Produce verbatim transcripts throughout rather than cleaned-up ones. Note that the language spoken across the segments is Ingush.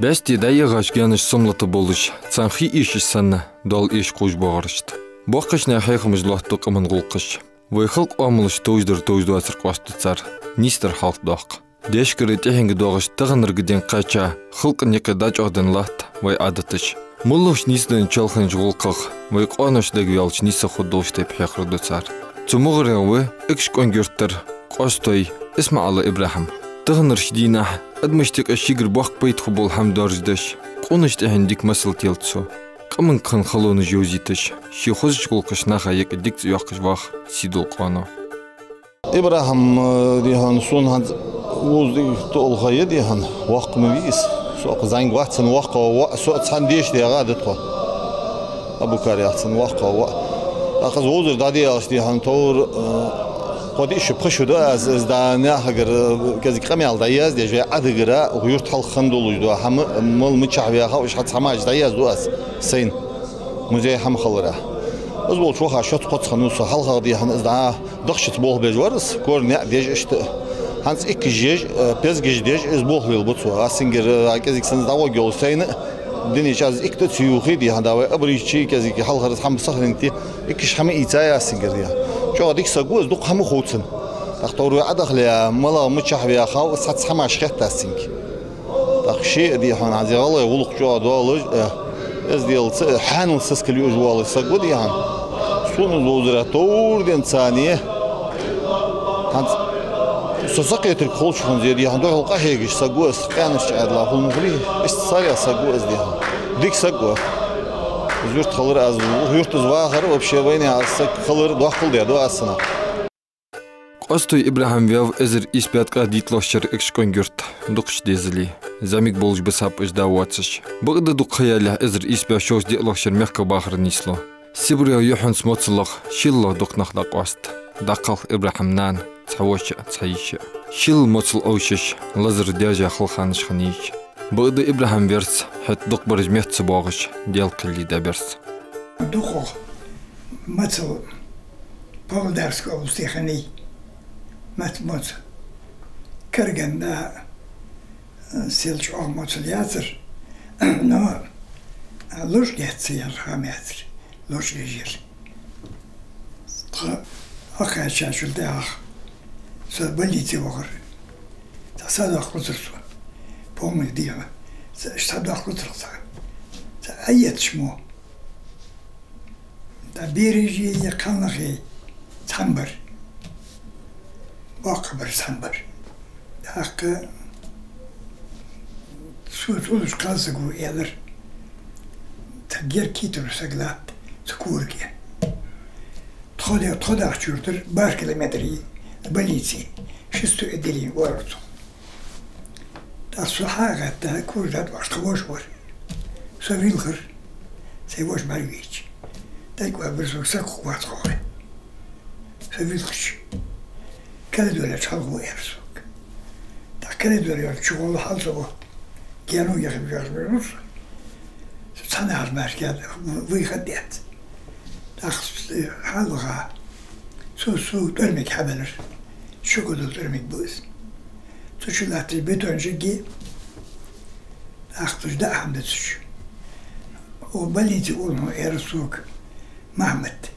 Баьсте дӀаегӀаш гаьнаш самлата болаш, царна хий эшаш санна, Даьла эша кхувш боагӀарашта. Боккхийча наьха хьехамаш лоаттаду къаман гӀулакхаш. Вай халкъа оамалаш товжадар товжадоацар къоастаду цар, нийсдар хьалхадоаккх. Даьшкара тӀехьенга доагӀаш таханарга денга кхаьча, халкъа никъ дӀачӀоагӀденна латт вай Ӏадаташ. МоллагӀча нийсденна чоалхане гӀулакхах вай къоанош дагаваьлча нийса хургдолаш тайпа хьехар ду цар. Цу мугӀарера ва Экажкъонгий-Юртара Къоастой ИсмаӀала ИбрахӀим. Таханарча дийнахьа адамашта юкъе шийгара боккха пайда хургбола хӀама доаржадеш, къонахчун тӀехьенна дика масал телац цо. Къаманга хинна халонаш йовзийташ, ший хозача гӀулакхашца наха юкъе дика цӀи йоаккхаш вах сийдола къоано. ИбрахӀим, э, дий хьона, сона хӀанз вовза дика тоъал ха я, дий хьона, воккха ма вий из. Со кхы зӀамига вац цун воккхагӀа воӀ, со цхьана деша дегӀа да тхо. Абукар яха цун воккхагӀа воӀ. ТӀаккха из вовзар дӀадеалаш, дий хьона, товр, э, кхо диъ шу, пхи шу да аз, из да наьхагара, э, кӀезига къамаьл дӀаяздеш, вай Ӏадатагара, укх юрта хьалха хинна долаш дола хӀама, мала мичахьа ваьхав, уж хьаца хӀамаш дӀаяздеш аз сайна. Музей хӀама хиларах. Из волча ваха шоца-кхоаца хиннав со, хьалхагӀа, дий хьона, из дӀа дахчаца болх беш вар из, корни а деш иштта. ХӀанз иккаш еш, э, пӀелгаш деш, из болх лелабу цо. Аз цунгара, э, кӀезига санна дӀагӀоргйолаш сайна, динеча аз иккаш ца ювхе, дий хьона, да вай абарийча кӀезига хьалхара хӀама сохранить е, иккаш хӀама ийцай аз цунгара, дий хьона. ЧӀоагӀа дика саг ва из, дукха хӀама хов цунна. ТӀаккха товр вай Ӏадахале, малагӀа мичахьа ваьхав, цхьацца хӀамаш хетт аз цунга. ТӀаккха ше а, дий хьона, хӀанз гӀалгӀай гӀулакх чӀоагӀа долаш, э, эзделца, э, хьанал сискал юаш волаш саг ва, дий хьона. Сона из вовзара товр денна царна. ХӀанз со сакхетарг хулаш хӀанз, дий хьона, духьал къахьегаш саг ва из, къаьнарча Ӏаьдала хул мухли, иштта саря саг ва из, дий хьона. Дика саг ва. Из юрта хилар аз, юрта из вахар, вообще вайнаьха саг хилар доккхал де ду аз цунах. Къоастой ИбрахӀим ваьв эзар ийс бӀаь ткъаь дийтталагӀча шера Экажкъонгий-Юрта дукхача дезале. ЗӀамига болаш бисаб уж да воацаш. Бакъда дукха ха ялалехь эзар ийс бӀаь шовзткъа диълагӀча шера мехка бахар нийслу. Сибре юххьанца моцалах шеллагӀа дукха нах дӀакъоаста. ДӀакхалх ИбрахӀима нана, цхьа воша а, цхьа йиша а. Шелла моцал Ӏовшаш, лазар даьржа хала ханаш хиннай уж. Бакъда ИбрахӀим верца, хӀаьта дукхагӀбараш метта ца боагӀаш, Даьла кхеле дӀаберца. ДукхагӀа моцал Павлодарской области хиннай, моц-, моцал. Караганда, э, сел чӀоагӀа моцал яцар, но луш геттара яр хӀама яцар, луш гӀижер. Тха Ӏокхаьчачул тӀехьагӀа со больнице вахар. Цхьа садоаккхалуцар со. Полный дийна. Цхьа садоаккхалуцар цхьа. Цхьа айетташ мо. ТӀа бераши кхалнахи цхьана бар. БоккхагӀбараш цхьана бар. ТӀаккха со цу луш кхалсаг ва аьлар. Цхьа герга кхийтта саг латт цу курага. Тхо де-, тхо дахча юртара бархӀ километр я больнице, шестой отделени оалар цох. ТӀаккха со хьагӀатта, курага тӀа тхо воша вар. Со вилхар, сай воша бӀаргавайча. ТӀаккха вабар сога саг хургвац хьогӀ. Со вилхача. Коридоре чу хьалгӀо, аьлар сога. ТӀаккха коридоре чугӀолла хьал со гӀо. Гаьно яхаш, яхаш бар со. Со цхьанне хьажа мара кхы выход дац. ТӀаккха хьалваха, цо сога тӀормиг хьабеннар. Чугодал тӀормиг ба из. Цу чу латташ бетон жигги. ТӀаккха цу чу даа хӀама да цу чу. Укх больнице уллув, аьлар сога, Махьмад,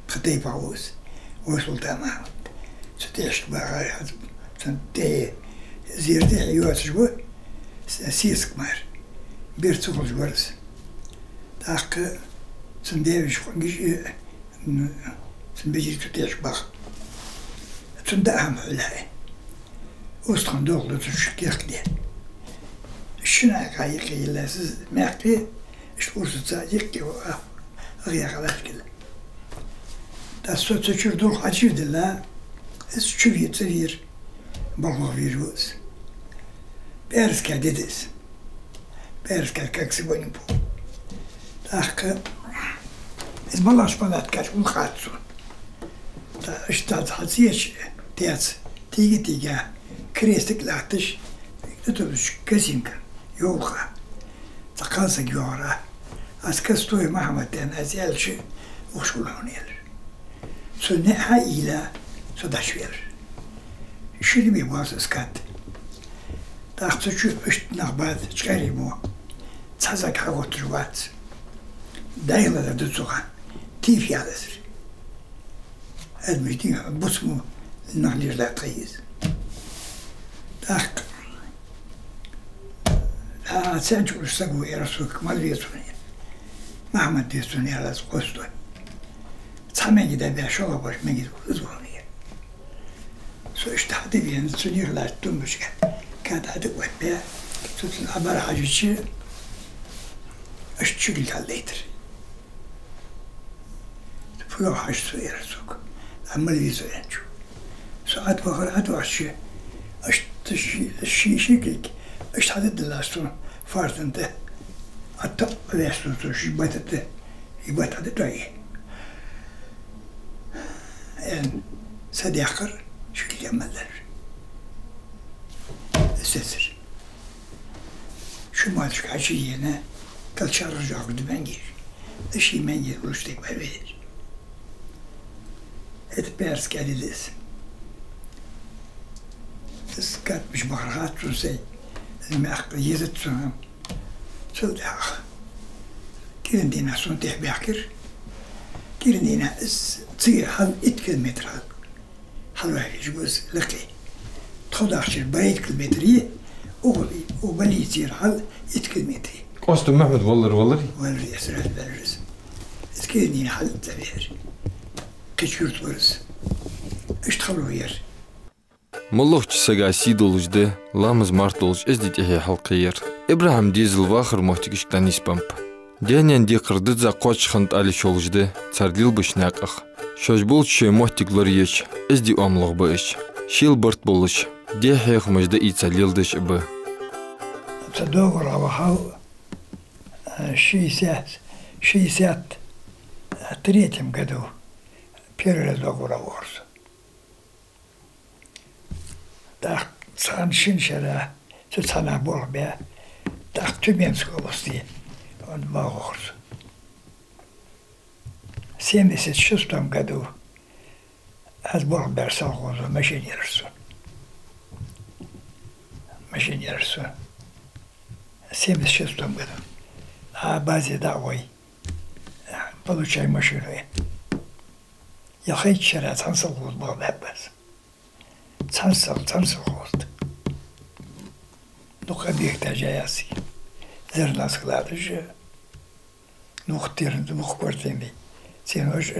тха тайпан ва из, Вайсултан Махьмад. Цу тӀехьашка баха, хӀанз цун тӀехье, зер тӀехье йоацаш ва, с-, сесаг мара. Бер ца хулаш вар из. ТӀаккха цун даь-веший къонгаш, э, м, цун бежичка тӀехьашка баха. Цун даа хӀама хьулахь. УстагӀа дохлу цу чу кехкде. Шина кхайкхийла сиз мехке, иш урсаца дикке ва, а, а, яхалаш кила. ТӀа со цу чура дулх хьачуделла, из чу ве-, ца вер, балхах вер ва из. ПӀаьраска деда из. ПӀаьраска, как сегодня помню. ТӀаккха Из малагӀча палаткаш улхац цун. ТӀаккха иштта цхьа цӀеча тӀа, тийга-тийга, крестик латташ, тӀатуллаш косинка, ёлка. Цхьа кхалсаг йоагӀар. Аз Костой Махьмад да аьнна, аз аьлча, ухаш хул хьона, аьлар. Цо наӀар хьаийла, со дӀачуваьлар. Ши ди бе боалл со из кад. ТӀаккха цу чу иштта нах бац, чкъаьрий мо. Цхьа саг хьаготташ вац. ДӀахьалхадар да цу хана. Тиф яьлар. Адамаш дийна буц мо нах леладаь тха из. ТӀаккха а цхьан чу уж саг ва, аьлар сога, мала веза хьона, аьлар. Махьмад веза хьона, аьлар аз, Костой. Цхьа маьнги дӀабаь, шоллагӀбараш маьнги из ва хьона, аьлар. Со иштта хьатӀавена, цу нихлаш тумбашка кад хьатӀа а оттабаь, цу цун абар хьажача, иштта ши кулг хьалдайтар. Фу йоах хьажа цо, аьлар сога. А мала веза хьо, аьннача. Со ӀотӀавахар, ӀотӀавахача, иштта ши, ши, ши кулг, иштта хьатӀадилла цун фарзан тӀа. ӀотӀаваьча цо ши бата тӀа, и бата хьатӀа тӀа е. Эн са дехкар, ши кулг мел лар. Сецар. Ши моттигашка хьачуена, калчаргӀа жоп да маьнгеш. Из ший маьнгеш уллаш тӀа ваьлар. Это пӀаьраска кӀаьда да из. Из кад мишта бахар хац цунна сай. Из мягкий езац цунна. Цул тӀехьагӀа кӀирандийнахьа сона тӀехьа баьхкар. КӀирандийнахьа из цига хьал итт километр хьал. Хьалваьлча гуз лакхе. Тхо дахчар барайтта километр я, укх, укх больницера хьал итт километр я. Костой Махьмад валар, валар? Валар, эсраз валар из. Из кӀирандийнахьа хьал цӀаваьлар. Кхыча юрта вар из. Иштта хало яр. МоллагӀча сага сий долаш да ламаз-марха долаш эздий тӀехье хьалкхеяр. ИбрахӀима дезала вахара моттигашка дӀанийсбеннаб. Даь-наьна декхар дизза кхоачаш хиннад ала йиш йолаш да цар лелабеча наькъах. Шоаш болча шоай моттиг лораеча, эздий оамалах ба уж. Шийла барт болаш, даь хьехамаш дӀаийца леладеш а ба. Цу доагӀарах вахав, э, шестьдесят, шестьдесят третьем году первый раз доагӀарах вахар со. ТӀаккха цхьан шин шера цу цхьаннахьа болх баь, тӀаккха Тюменской области, он, ма вахар со. Семьдесят шестом году аз болх баьр совхозо машина елар сона. Машина елар сона. Семьдесят шестом году. А базе дӀа а вой, получай машину. Ялхайтта шера цхьан совхоза болх баьб аз. Цхьан сов-, цхьан совхоза. Дукха объекташ яьй аз. Зерна складаш, двухквартирный, двухквартирный ценош,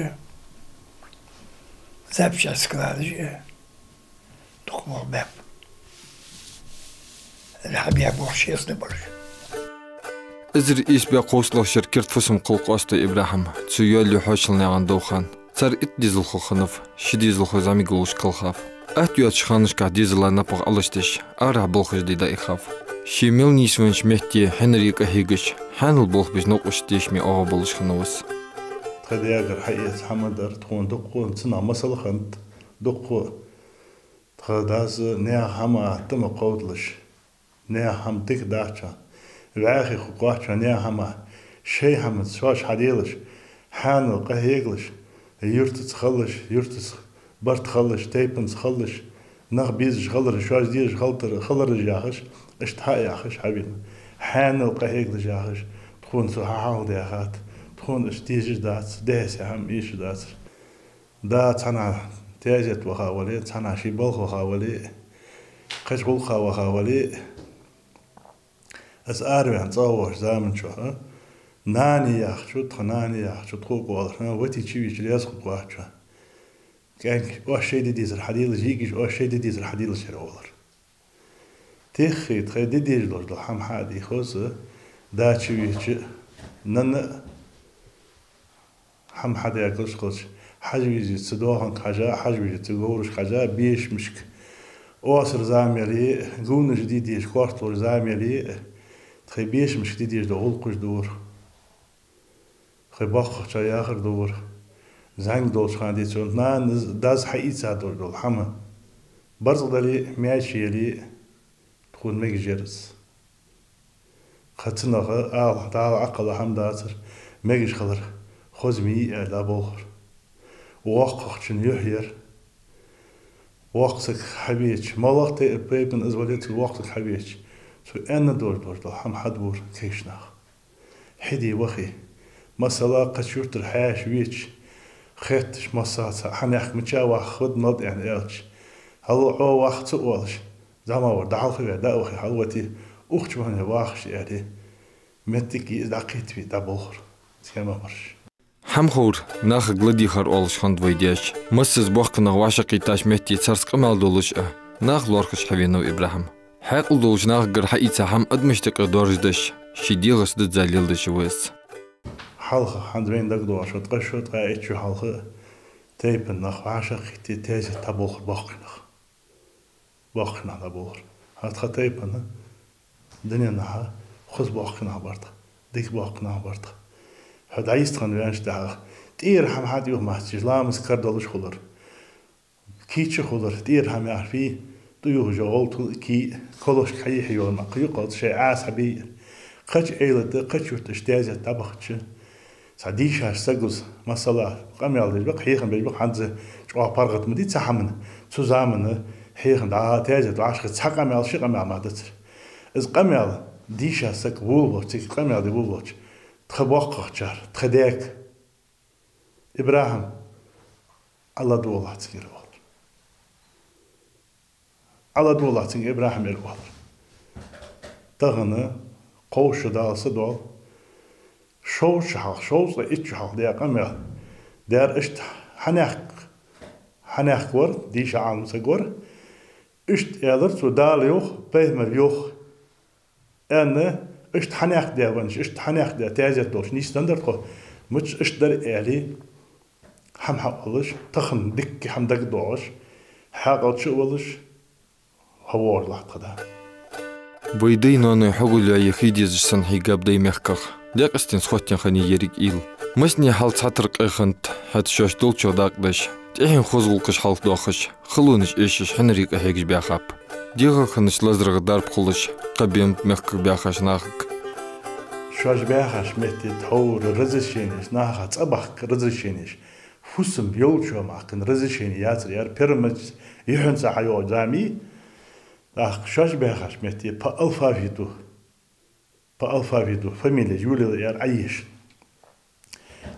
запчасть складаш, дукха болх баьб. Хьабаь болх честный болаш. Эзар ийс бӀаь кховзткъалагӀча шера керда фусам кхелл Костой ИбрахӀима. Цо йоалаю хьоашалгӀа наькъан дов хиннад. Цар итт дезалхо хиннав, ши дезалхо зӀамига волаш кхелхав. Атта йоацача ханашка дезала напагӀа Ӏалашдеш, арахьа балхаш де дӀаихав. Ше мел нийсвеннача метте хьинар къахьегаш, хьаьнала болх беш новкъостий тешаме оагӀув болаш хиннав из. Тха даьгара хьаэца хӀама дар тхона дукха, цунах масал хиннад дукха. Тха дас наьха хӀаман тӀа ма кховдалаш. Наьха хӀама дика дац шоана. ВӀаьхий хургвац шоана наьха хӀаман. Шоай хӀаманца шоаш хьаделаш, хьаьнала къахьегалаш, юртаца хилалаш, юртаца барт хилалаш, тайпанца хилалаш, нах безаш хилар, шоаш дезаш хилар, хилараш яхаш, иштта хьа а яхаш, хьавена. Хьаьнала къахьегалаш яхаш, тхона цо хьахьалхадаьхад, тхона иштта дезаш дац, дехьа-сехьа хӀама эшаш дацар. Да цхьаннахьа тезет ваха вале, цхьаннахьа ший балха ваха вале, кхыча гӀулакха ваха вале, из араваьнна цӀа воагӀача заман чухь, а, нана яхачо, тха нана яхачо, тхо а оалар, а, вати чу вийча раьза хургвац шоана. КӀаьнк, оаш шоай де дезар хьаделаш, йиӀигаш, оаш шоай де дезар хьаделаш яр, оалар. Тиххе тхоай де дезаш долаш дола хӀама хьа а дийхоз, да чу вийча, нанна а хӀама хьадаьгалаш хилча, хьажа везац цу доаханга хьажа, хьажа везац цу говрашка хьажа, бешамашка, оасара зама яле а, гувнаш де дезаш корта волча зама яле а, тхоай бешамашка де дезаш дола гӀулакхаш дора. Кхы боккхагӀчар яхар да вар. ЗӀамига долча хана дийцад, нанас, дас хьаийца долаш дола хӀама. Барзкъдаьле а, маьчеяле а, тхона мегаш яр из. Кхы цунах ала, Дала Ӏокхалла хӀама дацар, мегаш хилар хоза ма йий аьнна болхар. ВоккхагӀчун юхь яр. Воккха саг хьавеча, моллагӀа тайпан из вале а, цу воккхача сага хьавеча, цо аьнна долаш дола хӀама хьадувр кагийча наха. Хьаде вахе. Масала, кхыча юртара хьаьша веча, хетташ, масала, цхьа хьанехк мича вах, фуд мала аьнна аьлча, хьал Ӏо вах ца оалаш, зӀамагӀвар дӀахьалхаве, дӀа а вахе, хьалвете, укх чу вахе вахаш аьле, моттиг из дӀакхетаве дӀаболхар. Схема марш. ХӀама ховр, нахага ладийгӀар оалаш хиннад вай даьша. Массаза боккхий нах вӀашагӀкхийтача метте царца къамаьл долаш а, наха лоархӀаш хьавенав ИбрахӀим. Хьаькъал долча нахагара хьаийца хӀама адамашта юкъе доаржадеш, ший дегӀаца дизза леладеш ва из. Хьалха, хӀанз вайна дагадоагӀаш, ткъаь шо, ткъаь итт шу хьалха тайпан нах вӀашагӀкхийтте, таьзет дӀаболхар боккхий нах. Боккхий нах дӀаболхар. ХӀанз тха тайпан дунен наха хоза боккхий нах бар тха, дика боккхий нах бар тха. Хьо дӀайистхинна ваьнначул тӀехьагӀа тӀера хӀама хьатӀаювха моацаш, ламаз кара долаш хулар. Кийча хулар, тӀера хӀама яхар фуй, тӀаювхаш йола гӀолтул кий, колошка хьайихьа йола ма, кхы юкъалца шоай Ӏаса хьабийя. Кхыча Ӏилата, кхыча юрта иштта таьзет дӀабахача, цхьа дийша саг ва из, масала, къамаьл деш ба-кх, хьехам беш ба-кх, хӀанз чӀоагӀа паргӀата ма дий цу хӀаман, цу заман хьехам, дӀа таьзет вӀашагӀкхийтта цхьа къамаьл, ши къамаьл мара дацар. Из къамаьл дийша саг волавелча, цига къамаьл де волавелча, тха боккхагӀчар, тха даьга: «ИбрахӀим, Ӏа ладувгӀалахь цунгара», — оалар. «Ӏа ладувгӀалахь цунга, ИбрахӀим», — аьлар, оалар. Тахан кховзткъа шу, Дала са дола, шовзткъа шу хьалха, шовзткъа итт шу хьалха даь къамаьл. Дера иштта хьанехк, хьанехк вар, дийша Ӏалам саг вар. Иштта аьлар цо: «Дала йоах, пайхамара йоах», аьнна, иштта хьанехк даь веннача, иштта хьанехк даь таьзет долаш нийсденнадар тхо, мича иштта дар аьле, хӀама хьаоалаш, тахан дикка хӀама дагадоагӀаш, хьаькъал чу а волаш, хьавоагӀаш латт тха да. Вай даьй-ноаной хьогал йоае хий дезаш санна хьийгаб даьй мехках. Декъастен схоттаяь хиннай еррига уйла. Массане хьал цхьатарра къахиннад, хӀаьта шоашта долчох дакъа деш, тӀехьен хоза гӀулакхаш хьалхадоахаш, халонаш эшаш, хьинар къахьегаш баьхаб. ДегӀа хиннача лазарах дарба хулаш, кхаъ бенаб мехках баьхача нахага. Шоаш баьхача метте тхьовра разрешенеш, наха цӀабахка разрешенеш, фусам йолчоа мара кхы разрешени яцар, яр первомач юххьанца хьайоагӀача заман. ТӀаккха шоаш баьхача метте по алфавиту, по алфавиту фамилеш юлел яр Ӏоеш.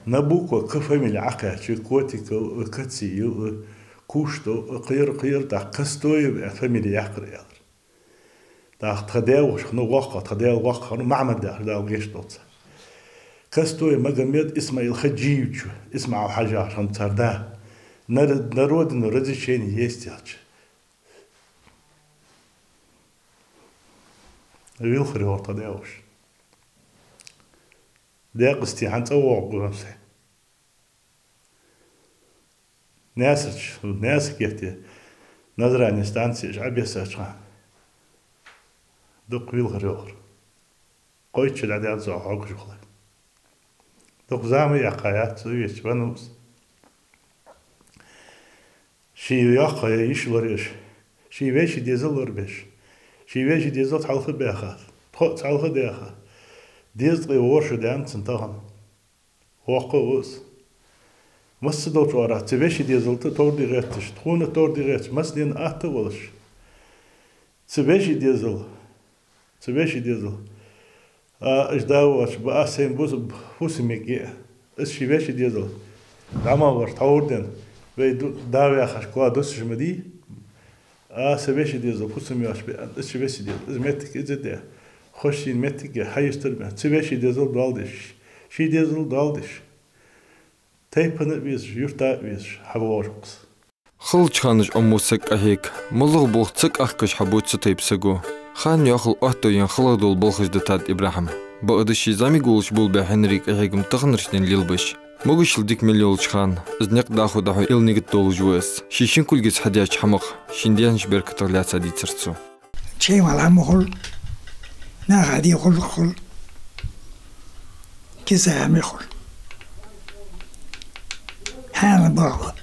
На буква К фамили Ӏокхаьча: Котиков, Кациев, Куштов, кхыяр, кхыяр, тӀаккха Костоев аьнна фамили яьккхар, аьлар. ТӀаккха тха даь-воша хиннав воккха, тха даь-воша воккха хиннав, Махьмад яхаш, Дала гешт долда цунна. Костоев Магомед Исмаил Хаджиевич, ИсмаӀал-Хьажа яхаш хиннав цар да. На р-, на родину разрешение есть, аьлча, вилхар йоагӀар тха даь-воша. Декъастен хьа цӀавоагӀаргва сай. Наьсарча, Наьсар-Кетте, Назране станце уж Ӏобессача хана дукха вилхар йоагӀар. Кхойтта шу дӀадаьлча, цо хьоагаш хулар. Дукха зама а яьккха яц цо, веча венав из. Ший йоккхагӀа йиша лорабеш, ший веший дезал лорабеш, ший веший дезал цхьалха баьха, тхо а цхьалха даьха, дезткъеи ворхӀ шу даьннад цун тахан. Воккха ва из. Масса долча оагӀорахьа цу веший дезала товр де гӀерташ, тхона товр де гӀерташ, массанена атта а волаш. Цу веший дезала, цу веший дезала. А, уж да воацаш ба, а, сайна бус-, фусам-йиӀиг я. Из ший веший дезал дӀа ма вар, тхьовра денна, вай ду-, да ваьхача коа дусаш ма дий. А, са веший дезал фусам-йиӀиг я, из ший веший дезал. Из моттиг из да. Хоза шийна моттиг я, хьаюстар бен. Цу веший дезал доал деш, ший дезал доал деш, тайпан а везаш, юрта а везаш хьавоагӀаш ва-кх из. Халача ханашка Ӏомаву саг къахьега, моллагӀа болх ца къахкаш хьабу цу тайпа саго. Ханна йоахал оттаваенна халагӀа дола балхаш дитад ИбрахӀима. Бакъда ший зӀамига волча болабаь хьинар къахьегам таханарча дийнахьа лелабеш, могашал дика мел йолча хана из никъ даху дӀахьо аьнна нигат долаш ва из. Ший шин кулгаца хьадаьча хӀамах, ший даьшта беркатах лаьца дийцар цо. Чай-мала хӀама хул, наха де гӀулакх хул, киса хӀама хул. Хьанал болх ба.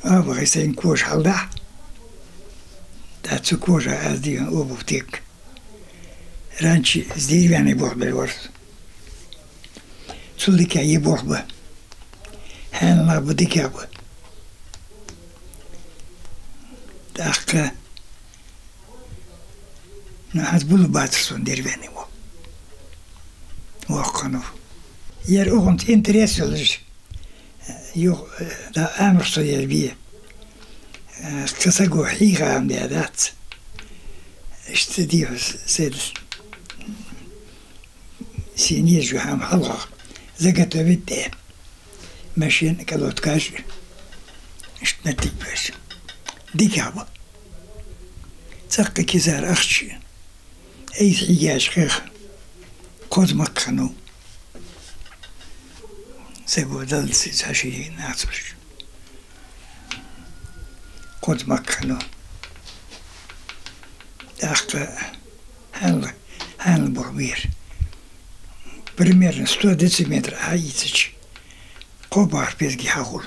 Оба хьай сайна кожа хьалдахь. ТӀаккха цу кожах аз дийхьа обувь тег. Раньше из деревянный болх бер вар со. Цул дикагӀа е болх ба. Хьанал нах ба дикагӀа ба. ТӀаккха, ну, хӀанз булла бацар сона деревянный болх. Воккха хиннав. Ер укхунца интерес йолаш. Юха, э, да, амрах со ер бе. Э, кхы саго хьийха ам де дац. Иштта дийхьа с-, седа. Сийна езаш хӀама хьалха заготовить де. Машен, колодкаш. Иштта моттиг беш. ДикагӀа ба. ЦӀаккха кизар ахча. Айса хьийгаш хих. Кхозза мохк хиннав. Саго даллалца из хьаший нацалуш. Кхозза мохк хиннав. ТӀаккха хьанал, хьанал болх ба ер. Примерно сто дециметр хьаийцача, кхо бахар пезги хьахул.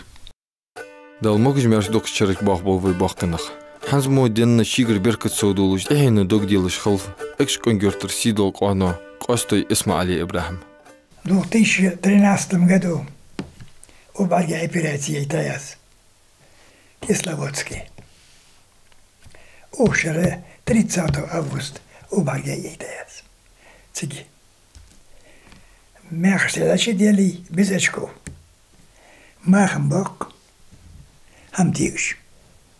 Дала могаш-маьрша дукха чарга боахаболба вай боккхий нах. ХӀанз мо денна шийгара беркат совдолаш, тӀехьенна дог делаш хилва Экажкъонгий-Юртара сийдола къоано Къостой ИсмаӀала ИбрахӀим. В две тысячи тринадцатом году обарга операци яйтай аз. Кисловодске. Укх шера тридцатого августа обарга яйтай аз. Цига. Мехаш селача дели без очков. Мах-м боаккх, хӀама тегаш.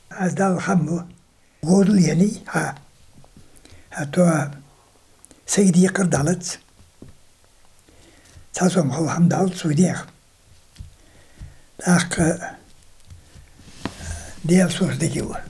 Аз дала хӀама во, годал яьннай хьа. ХӀаьта сай декхар далац. Цхьа сом хьалха хӀама далац вай дегӀа. ТӀаккха Даьла соцадергда.